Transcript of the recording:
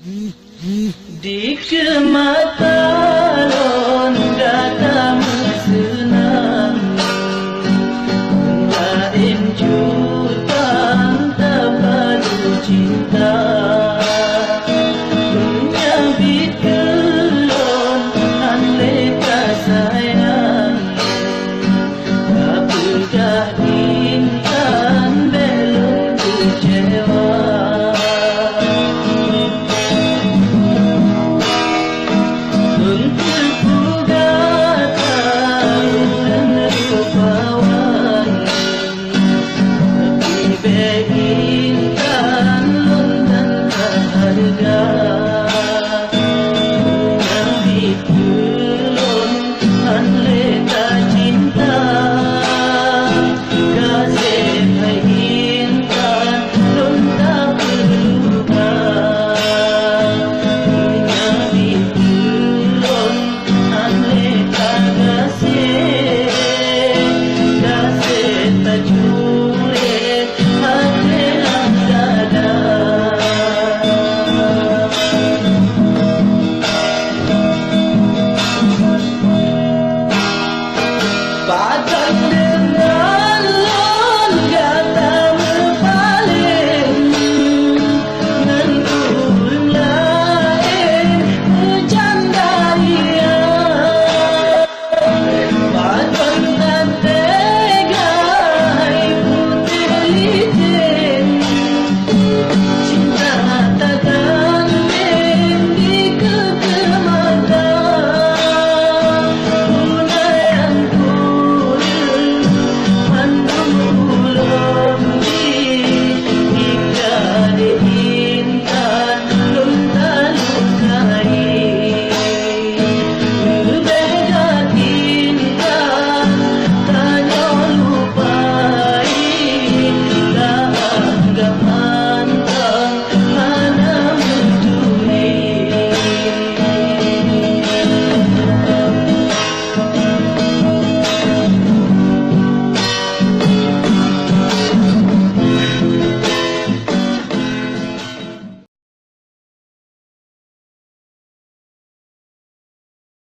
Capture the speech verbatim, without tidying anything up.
Dikeue mata lôn gata meuseunang, laén jutang tapalu cinta. Meunyo biet keu lôn hán lé ka sayang, ka peugah intan bèk lôn keucewa. Lôn teupeugah that lôn rupawan, tapi bèk intan lôn tan hareuga.